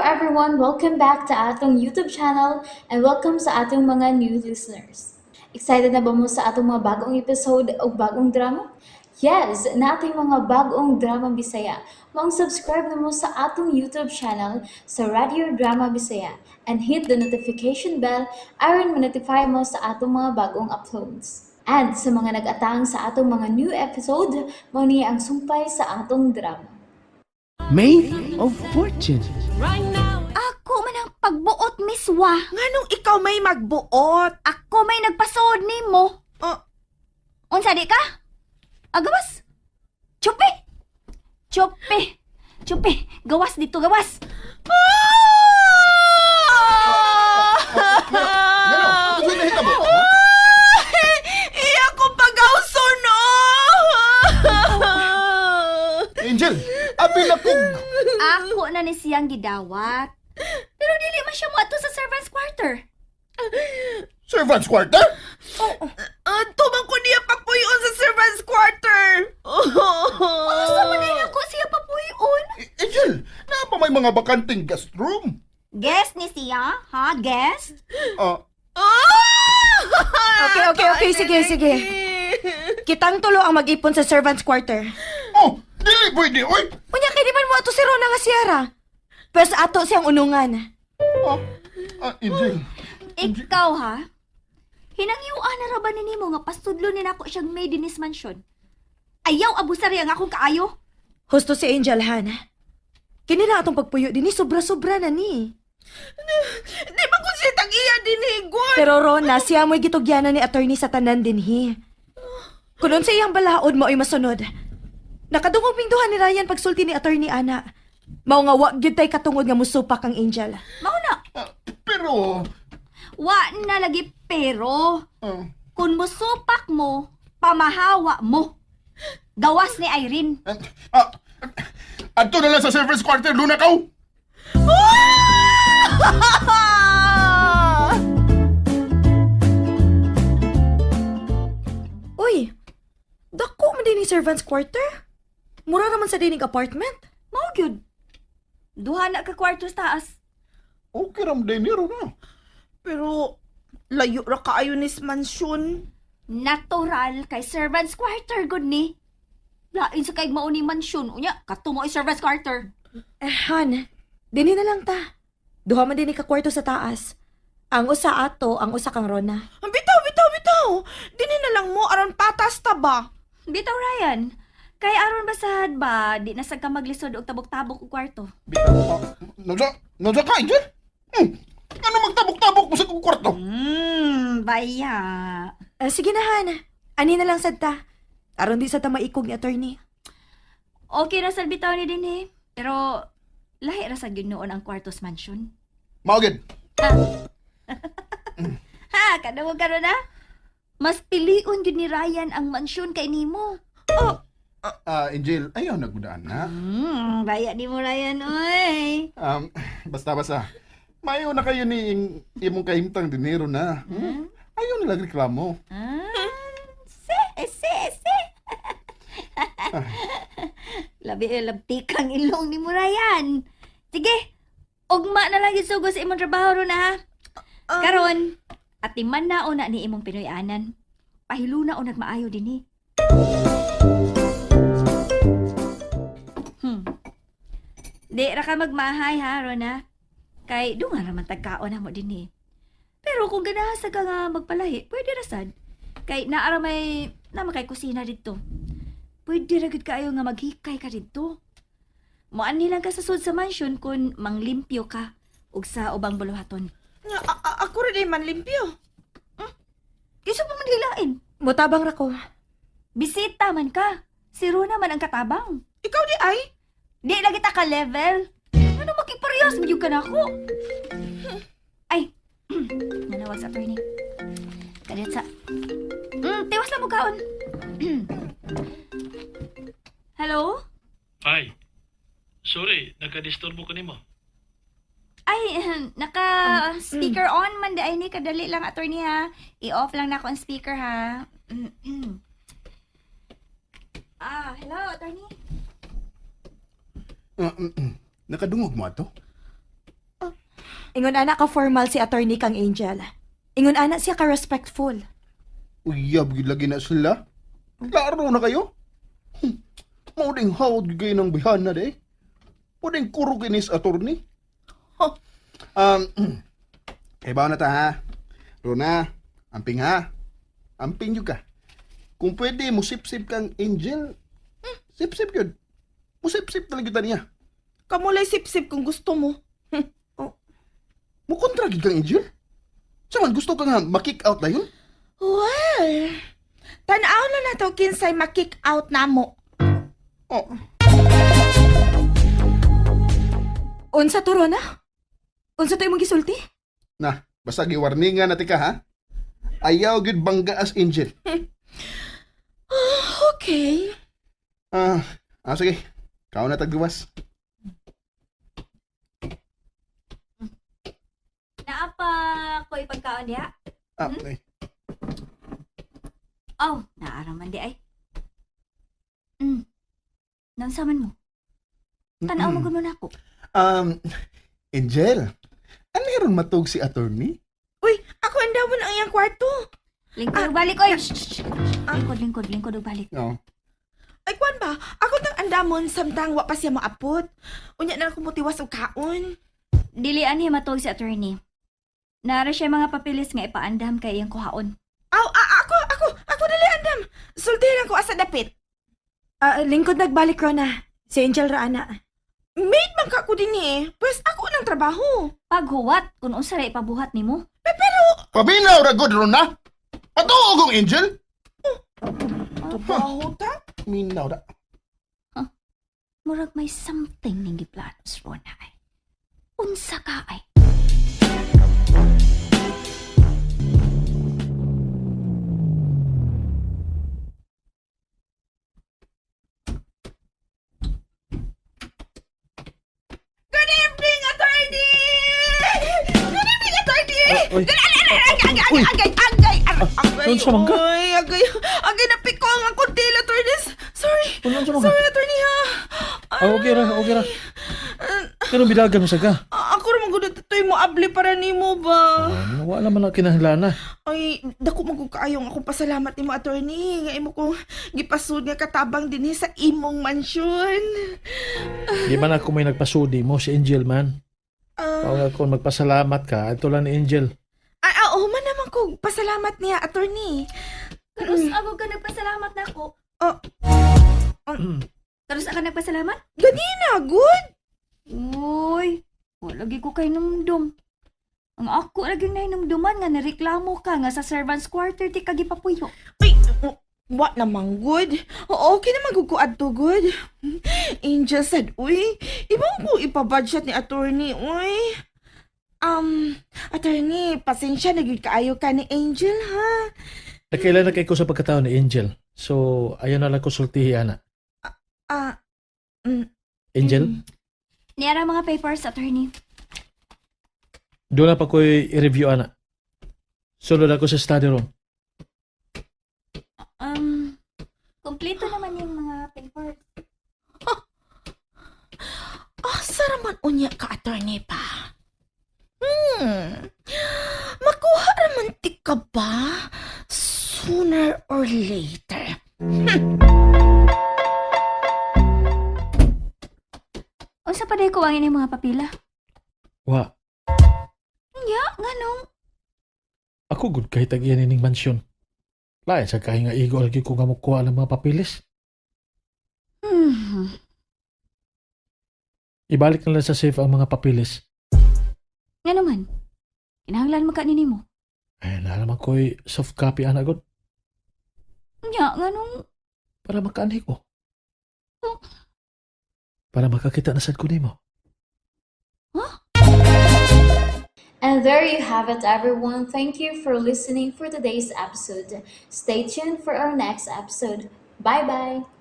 Everyone! Welcome back to atong YouTube channel and welcome sa atong mga new listeners. Excited na ba mo sa atong mga bagong episode o bagong drama? Yes, naa tay mga bagong drama Bisaya. Maong subscribe na mo sa atong YouTube channel sa Radio Drama Bisaya and hit the notification bell aron ma-notify mo sa atong mga bagong uploads. And sa mga nag-atang sa atong mga new episode, mao ni ang sumpay sa atong drama. Maid of Fortune. Ako man ang pagbuot, Miss Wa. Nganong ikaw may magbuot? Ako may nagpasuod nimo. Oh. Unsa di ka? Agawas. Chupi. Chupi. Chupi. Gawas dito, gawas. Ngano? Unsa nahitabo? Iya ko pagawson, no! Angel, abi na kog. Ako na ni siyang gidawat. Pero dili man siya moadto sa servants quarter. Servants quarter? Tumang ko niya papuyon sa servants quarter. Unsa man din ako siya papuyon? Angel, naa pa may mga bakanting guest room. Guest ni siya, ha? Guest? Ah, Okay, sige, sige. Kitang tulo ang mag-ipon sa servants quarter. Oh, dili pwede, oy. Unya kay di man mo ato si Rona nga Sierra. Pwes ato siyang unungan. Ah, ah, Angel. Ikaw ha? Hinangyuan na ra ba ni nimo nga pasudlo ni nako siyang maid dinis mansion? Ayaw abusari ang akong kaayo. Husto si Angel Han. Kini na atong pagpuyo dinhi, sobra-sobra na ni. Di ba kung siya tag-iya dinhigon? Pero Rona, siya mo'y gitugyanan ni attorney sa tanan dinhi. Kunon sa iyang balaod mo ay masunod. Nakadungog ming duha ni Ryan pagsulti ni attorney ana. Mao nga wa gyud tay katungod nga musupak ang Angel. Mao na. Ah, pero Wa na lagi pero ah, kung musupak mo, pamahawa mo. Gawas ni Irene. Ah, adto na lang sa servants quarter, Luna kaw. Uy, dako man din ni servants quarter. Mura naman sa dining apartment. Mao gyud. Duha na ka kwarto sa taas. Okay ram din ni Rona. Pero layo ra kaayo ni mansyon. Natural kay servants quarter gud ni. Lain sa kay mao ni mansyon unya kato mo servants quarter. Eh, Han, dinhi na lang ta. Duha man din ni ka kwarto sa taas. Ang usa ato, ang usa kang Rona. Bitaw, bitaw, bitaw. Dini na lang mo aron patas ta ba? Bitaw Ryan. Kay aron basahad ba di na sad ka maglisod og tabok-tabok og kwarto. Bitaw. Ah, Nasa ka, Angel? Ano magtabok-tabok mo sa kong kwarto? Baya. Eh, sige na, Han. Ani na lang sad ta. Aron di sa ta maikog ni attorney. Okay ra sad bitaw ni dinhi. Pero lahi ra sad gyud noon ang kwarto sa mansion. Mao gid. Ha, kadawag ka na? Mas piliun gyud ni Ryan ang mansyon kay nimo. Ah, Angel, ayaw nagudaan na. Baya ni mo Ryan, oy. Basta basta. Mayo na kayo ni imong kahimtang dinero na. Ayaw na lang reklamo. Ah, se, eh, se, eh, se. Labi eh, labtik ang ilong ni mo Ryan. Sige, ugma na lang isugo sa imong trabaho ron ha. Karon, atiman na una ni imong Pinoy-anan. Pahiluna o nagmaayo din eh. Di ra ka magmahay ha, Rona. Kay dunga ra man tagkaon na mo din eh. Pero kung ganahan sa ka nga magpalahi, pwede ra sad. Kay naara may nama kay kusina didto. Pwede ra gud kaayo nga maghikay ka didto. Moanhi lang ka sa sud sa mansion kung manglimpyo ka ug sa ubang buluhaton. Nga, ako rin ay manlimpyo. Kinsa pa man hilain? Mutabang ra ko. Bisita man ka. Si Rona man ang katabang. Ikaw di ay? Di lagi ta ka level. Ano makiparehas mo ka na ako? Ay, nanawag sa attorney. Kadyat sa. Tiwas lang mo kaon. Hello? Ay, sorry, nakadisturbo ko nimo. Ay, naka speaker on man di ay ni kadali lang attorney ha. I-off lang na ako ang speaker ha. Ah, hello attorney. Ah, Nakadungog mo ato? Ingon ana ka formal si attorney kang Angel. Ingon ana siya ka respectful. Uyab, gyud lagi na sila. Klaro na kayo. Mao ding hawd gyud kayo ng bihana de. Pwedeng kuro kinis attorney. Huh. Kay na ta ha. Rona, amping ha. Amping yun ka. Kung pwede, musipsip kang Angel. Sipsip yun. Musipsip talaga ta niya. Kamulay sip-sip kung gusto mo. Mukontra gyud kang Angel. Saman gusto ka nga makick out na yun? Well, tanaw na nato kinsay ma-kick out na mo. Oh, Unsa to, Rona? Unsa to imong gisulti? na, basta giwarningan na ka ha. Ayaw gyud bangga as Angel. Okay. Sige. Kao na tagduwas. Naa pa ko'y pagkaon diha. Okay. Oh, naaraman di ay. Naunsa man mo? Tanaw mo gud mo nako. Angel, ano meron matug si attorney? Uy, ako ang dawon ang iyang kwarto. Lingkod ug balik oy. Shh, shh, shh. Lingkod, lingkod, lingkod ug balik. No. Ay, kwan ba? Ako tang andamon samtang wa pa siya maapot. Unya na ako motiwas og kaon. Dili ani matuog si attorney. Nara siya mga papilis nga ipaandam kay iyang kuhaon. Aw, ako dali andam. Sultihan ko asa dapit. Lingkod nagbalik, Rona. Si Angel ra ana. Maid man ka ko din eh. Pwes ako nang trabaho. Paghuwat kun unsa ra ipabuhat nimo. Paminaw ra gud ron na. Patuog ang Angel. Trabaho ta? Minaw ra. Murag may something ning giplano sa Rona ay. Unsa ka ay? Good evening, attorney! Good evening, attorney! Uy. Agay, agay, agay, agay, agay, Unsa man ka? Oy, agay, agay, napiko ang akong tail, attorney. Sorry. Unsa man ka? Sorry, attorney, ha. Okay ra, okay ra. Pero bidagan mo sa ka. Ako ra man gud toy mo abli para nimo ba. Wala man na kinahanglan na. Ay, dako man gud kaayo ang akong pasalamat nimo, attorney, nga imo kong gipasud nga katabang dinhi sa imong mansyon. Di man ako may nagpasudi mo si Angel man. Ah, Pag kung magpasalamat ka, ito lang ni Angel. ay, oo man naman ko pasalamat niya, attorney. Karus ako ka nagpasalamat nako. Oh. Karus ka nagpasalamat? Ganina, good. Uy, wala lagi ko kay numdum. Ang ako lagi nahinumduman nga nareklamo ka nga sa servants quarter ti kagipapuyo. Ay, oh, wa namang good. Oo, okay naman gud ko adto good. Angel said, uy, iba ko ipabudget ni attorney, uy. Attorney, pasensya na gyud kaayo ka ni Angel, ha? Nakailan na kay ko sa pagkatao ni Angel. So, ayaw na lang konsultihi, ana. Ah, Angel, Niara mga papers, attorney. doon na pa ko'y i-review, ana. Sulod ako sa study room. Kompleto naman yung mga papers. Asa raman unya ka, attorney pa? Makuha raman ti ka ba? Sooner or later. Unsa pa day ko ang inyong mga papila? Wa, Nya, nganong? ako good kahit tag iyan ining mansyon. Lain sa kay nga igo lagi ko nga mukuha ng mga papilis. Ibalik na lang sa safe ang mga papilis. Nga naman. Kinahanglan man ka nimo. Ay, na naman ko'y soft copy, ana, god. Nya, nganong? Para makaanhi ko. Para makakita na sad ko nimo. And there you have it, everyone. Thank you for listening for today's episode. Stay tuned for our next episode. Bye bye.